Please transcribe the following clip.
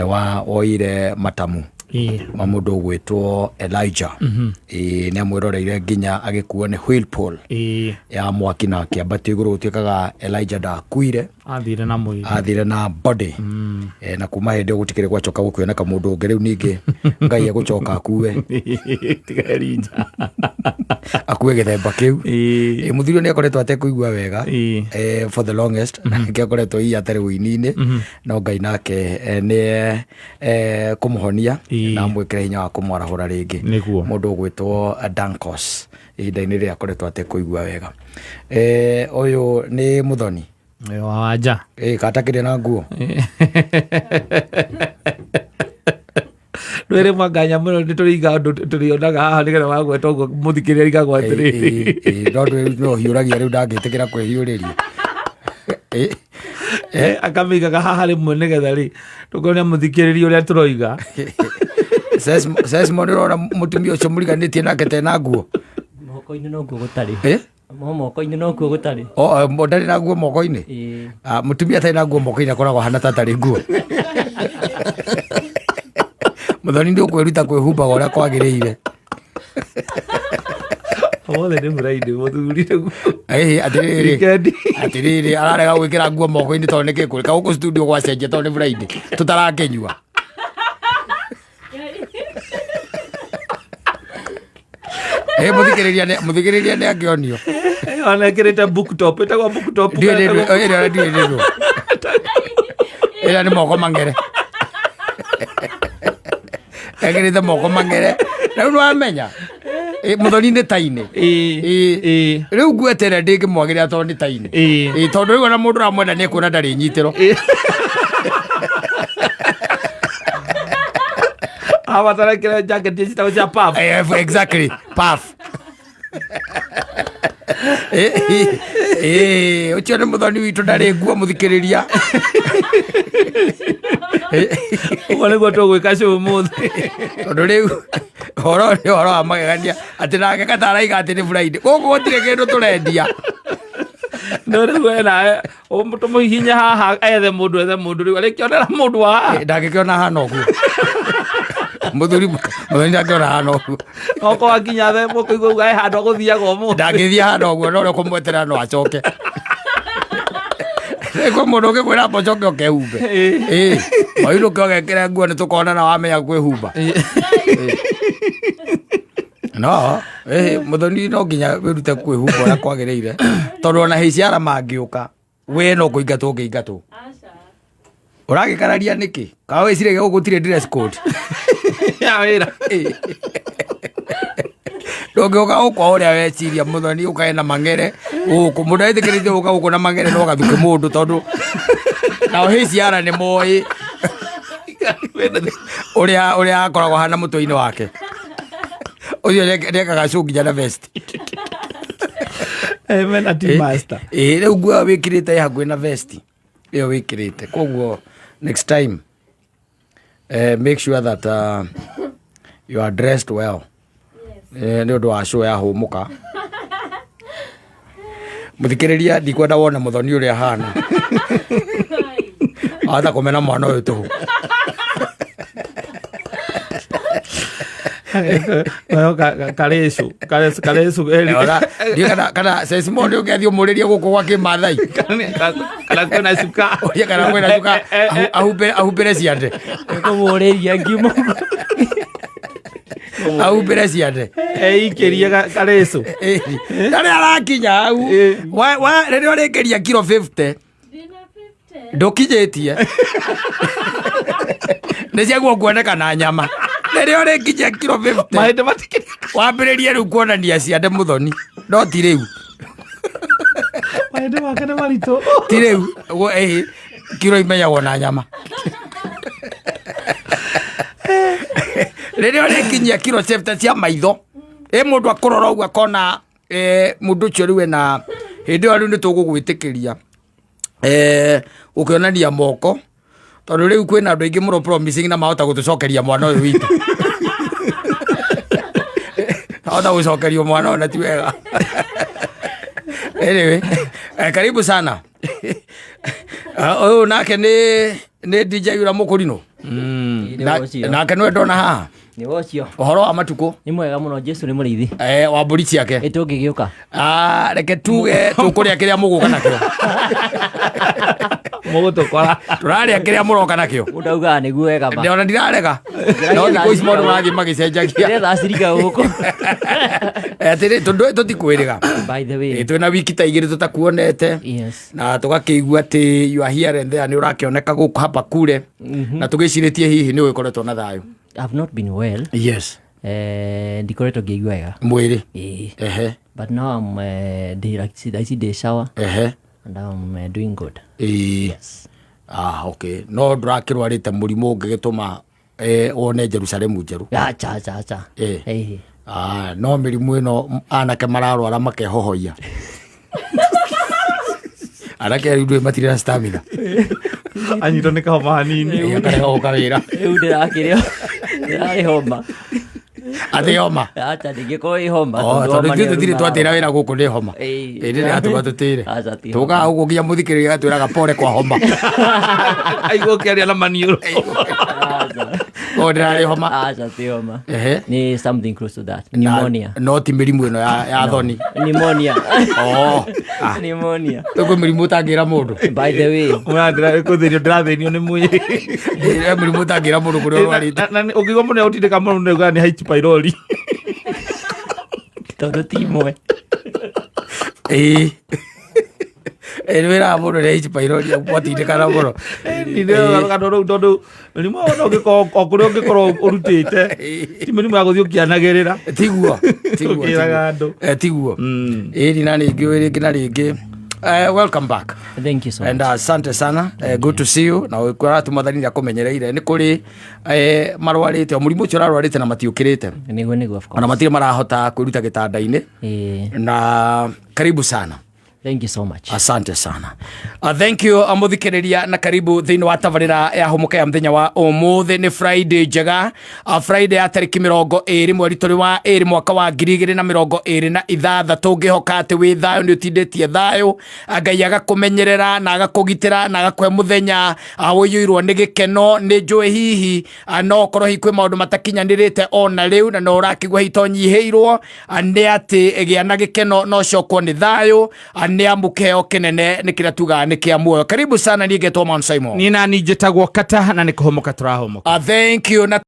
Wa woire matamu ma mũndũ ũgwĩtwo Elijah. Ĩĩ, nĩ amwĩroreire nginya agĩkuo nĩ whirlpool ya mwaki na akĩambatio igũrũ. Gũtuĩkaga Elijah ndakuire. Athire na mwĩrĩ. Athire na body. Na kuma hĩndĩ ĩyo gũtikĩrĩ gwacoka gũkĩoneka mũndũ ũngĩ. Rĩu ningĩ Ngai egũcoka akue. Tiga Elijah. Akue gĩthemba kĩu. Mũthuri ũyũ nĩ akoretwo atekũigua wega for the longest, nĩkĩo akoretwo hihi atarĩ ũini-inĩ, no Ngai nake nĩ kũmũhonia na amwĩkĩre hinya wa kũmwarahũra rĩngĩ. Mũndũ ũgwĩtwo Dankos ihinda-inĩ rĩrĩa akoretwo atekũigua wega. Ũyũ nĩ Mũthoni. Wa wanja. Katakĩrĩ na nguo. Rwĩrĩ mwanganya mũno nĩ tũrĩiga ũndũ tũrĩonaga haha nĩgetha wagweta ũguo mũthikĩrĩria arigagwo atĩrĩrĩ. No no hiũragia rĩu, ndangĩtĩkĩra kwĩhiũrĩria. Akamĩigaga haha rĩmwe nĩgetha rĩ tũkonia mũthikĩrĩria ũrĩa tũroiga. Sesmo, nĩ ũrona mũtumia ũcio mũriganĩtie nake tena nguo? Moko-inĩ nokuo gũtarĩ. Mo moko-inĩ nokuo gũtarĩ. O ndarĩ na nguo moko-inĩ. Ĩĩ. Ah, mũtumia atarĩ na nguo moko-inĩ akoragwo ahana ta atarĩ nguo. Mũthoni, nĩ ũkwĩruta kwĩhumbaga ũrĩa kwagĩrĩire. Wothe nĩ Friday mũthuri rĩu. Ĩĩ, atĩrĩrĩ. Weekend. Atĩrĩrĩ, ararega gwĩkĩra nguo moko-inĩ tondũ nĩ kĩkũrĩka gũkũ studio gwacenjia tondũ nĩ Friday tũtarakĩnyua. Mũthikĩrĩria nĩ angĩonio. Ona ĩkĩrĩte book top, ĩtagwo book top. Ndiũĩ nĩ ĩrĩa, ndiũĩ nĩ ndũ ĩrĩa nĩ moko mang'ere, ekĩrĩte moko mang'ere. Rĩu nĩwamenya Mũthoni nĩ tainĩ. Rĩu nguo ĩrĩa ndĩngĩmwagĩrĩra tondũ nĩ tainĩ. Tondũ rĩu ona mũndũ ũramwenda nĩ ekuona ndarĩ nyitĩro. Abatara kĩrĩa jacket citagwo cia puff. Exactly, puff. Ũcio nĩ Mũthoni witũ, ndarĩ nguo, mũthikĩrĩria. Ũguo nĩguo tũgwĩka cio ũmũthĩ. Tondũ rĩu ũhoro nĩ ũhoro wa magegania atĩ nake kataraiga atĩ nĩ Friday, gũkũ gũtirĩ kĩndũ tũrendia. No rĩu we nawe tũmũhihinye haha ethe mũndũ, ethe mũndũ rĩu arĩkĩonera mũndũ wa haha. Ndangĩkĩona hana ũguo mũthuri. Mũthoni ndangĩona hana ũguo. Okorwo akinya the mũkũigua uga he handũ agũthiaga ũmũthĩ. Ndangĩthiĩ hana ũguo, no ũrĩa kũmweterera no acoke. Kwĩ mũndũ ũngĩkwĩra amba ũcoke ũkehumbe. Ĩ wainũke ũgekĩre nguo, nĩ tũkonana wamenya kwĩhumba. No Mũthoni, no nginya wĩrute kwĩhumba ũrĩa kwagĩrĩire, tondũ ona hĩciara mangĩũka we no kũingatwo ũngĩingatwo. Ũragĩkararia nĩkĩ? Kana wĩciragia gũkũ gũtirĩ dress code? Ya wĩra. Ndũngĩũka gũkũ o ũrĩa weciria, Mũthoni, ũkae na mang'ere gũkũ. Mũndũ etĩkĩrĩte gũka gũkũ na mang'ere no gathuke mũndũ, tondũ nao hĩciara nĩ moĩ ũrĩa akoragwo hana mũtwe-inĩ wake. Ũcio nĩekaga show nginya na vest. Mena team master. Ĩ, rĩu nguo ĩyo wĩkĩrĩte ĩ hakuhĩ na vest ĩyo wĩkĩrĩte. Koguo next time make sure that you are dressed well nĩ ũndũ wa show ya Hũmũka. Mũthikĩrĩria, ndikwenda wone Mũthoni ũrĩa ahana ahota kũmena mwana ũyũ tũhũ. Nayo karecu karecu. Ona, ndiũĩ kana Sesimo nĩ ũngĩathiĩ ũmũrĩrie gũkũ gwa Kĩmathai. Kana kwĩna cuka. Ũrie kana kwĩna cuka ahumbĩre ciande. Kũmũrĩria ngimo. Ahumbĩre ciande. Eikĩrie karecu. Ndarĩ arakinya hau. Rĩrĩa ũrĩkĩria kiro 50 ndũkinyĩtie nĩ ciaguo kuoneka na nyama. Rĩrĩa ũrĩkinyia kiro 50 mahĩndĩ matikĩria. Wambĩrĩrie rĩu kuonania ciande, Mũthoni, no ti rĩu. Mahĩndĩ make nĩ maritũ. Ti rĩu. Kiro imenyagwo na nyama. Rĩrĩa ũrĩkinyia kiro 70 cia maitho, ĩ mũndũ akũrora ũguo akona mũndũ ũcio rĩu ena hĩndĩ ĩyo, rĩu nĩ tũgũgwĩtĩkĩria ũkĩonania moko, tondũ rĩu kwĩna andũ aingĩ mũno promising na mahota gũtũcokeria mwana ũyũ witũ, mahota gũcokerio mwana ũyũ na ti wega. Anyway, karibu sana. Ah, ũyũ nake nĩ Nĩ DJ ũrĩa mũkũrinũ. Nĩ ũcio. Nake nĩwe ndona haha. Nĩ ũcio. Ũhoro wa matukũ? Nĩ mwega mũno, Jesu nĩ mũrĩithi. Wa mbũri ciake. Ĩ tũngĩgĩũka. Ah, reke tuge tũkũrĩa kĩrĩa mũgũka nakĩo. Mũgũtũkora. Tũrarĩa kĩrĩa mũroka nakĩo. Mũndũ augaga nĩguo wega ma. Ona ndirarega, no thikũ ici maũndũ marathiĩ magĩcenjagia. Ndĩretha cirika gũkũ. Atĩrĩ, tondũ tũtikwĩrĩga. By the way. Twĩna wiki ta 2 tũtakuonete. Yes. Na tũgakĩigua atĩ you are here and there, nĩ ũrakĩoneka gũkũ hapa kure, na tũgĩcirĩtie hihi nĩ ũgĩkoretwo na thayũ. I've not been well. Yes. Ndikoretwo ngĩigua wega. Mwĩrĩ. Ĩĩ. Ehe. But now I'm ndĩ thaa ici ndĩ shower. Ehe. And I'm doing good. Ĩĩ. Yes. Ah, okay. No ndũrakĩrwarĩte mũrimũ ũngĩgĩtũma wone Jerusalemu njerũ? Acha, acha, acha. Eh. Ĩĩ. Ah, no mĩrimũ ĩno anake mararwara makehohoia. Anake rĩu ndũĩ matirĩ na stamina. Anyitwo nĩ kahoma hanini. Ĩ, akarega gũka wĩra. Rĩu ndĩrakĩrĩo. Ndĩrarĩ homa. Atĩ homa? Acha, ndingĩkorwo ĩ homa. Oh, tondũ tondũ homa ithuĩ nĩ tũtirĩ ĩrumaga. twatĩra wĩra gũkũ nĩ homa. Ĩĩ. Ĩ, nĩ atũma tũtĩre. Acha, ti Tũkaga ũguo nginya mũthikĩrĩria agatwĩraga pole kwa homa. Aigua ũkĩaria na maniũrũ. Acha. O ndĩrarĩ homa. Acha, ti homa. Ehe. Ni something close to that. Pneumonia. No ti mĩrimũ ĩno ya thoni. Pneumonia. Oh. Ah. Pneumonia. Kwĩ mĩrimũ ũtangĩra mũndũ. By the way. Kũthĩnio ndĩrathĩnio nĩ mwĩrĩ. Ĩ, mĩrimũ ũtangĩra mũndũ kũrĩa ũrwarĩte. Na ũngĩigua mũno ũtindĩka mũno nĩ ugaga nĩ H pylori. Tondũ ti imwe. Ĩĩ. Ĩ, nĩ wĩraga mũndũ nĩ H pylori watindĩkana mũno. Kana rĩu tondũ mĩrimũ ĩyo ona ũngĩkorwo o kũrĩa ũngĩkorwo ũrutĩte ti mĩrimũ ya gũthiĩ ũkĩanagĩrĩra. Tiguo. Tiguo. Ũkĩraga andũ. Tiguo. Ĩni na rĩngĩ rĩngĩ na rĩngĩ. Welcome back. Thank you so And much. Asante sana. Good to see you. Na ũkwĩra mwathani nĩ akũmenyereire. Nĩ kũrĩ marwarĩte o mũrimũ ũcio ũrarwarĩte na matiũkĩrĩte. Nĩguo, nĩguo, of Ona course. matirĩ marahota kwĩruta gĩtanda-inĩ. Ĩĩ. Na karibu sana. Thank you so much. Asante sana. Thank you mũthikĩrĩria, na karibu thĩinĩ wa tabarĩra ya hũmũka ya mũthenya wa ũmũthĩ. Nĩ Friday njega, Friday ya tarĩki 20 mweri tũrĩ wa 2 mwaka wa 2026. Ngĩhoka atĩ wĩ thayũ, nĩ ũtindĩtie thayũ, Ngai agakũmenyerera na agakũgitĩra na agakũhe mũthenya ũiyũirwo nĩ gĩkeno. Nĩ njũĩ hihi no ũkorwo hihi kwĩ maũndũ matakinyanĩrĩte ona rĩu, na no ũrakĩgua hihi tonyihĩirwo, nĩ atĩ gĩa na gĩkeno no cokwo nĩ thayũ, nĩ amu kĩheo kĩnene nĩ kĩrĩa tugaga nĩ kĩa muoyo. Karibu sana. Niĩ ngetwo Mount Simon. Niĩ nani njĩtagwo Kata na nĩ kũhomoka tũrahomoka. Thank you na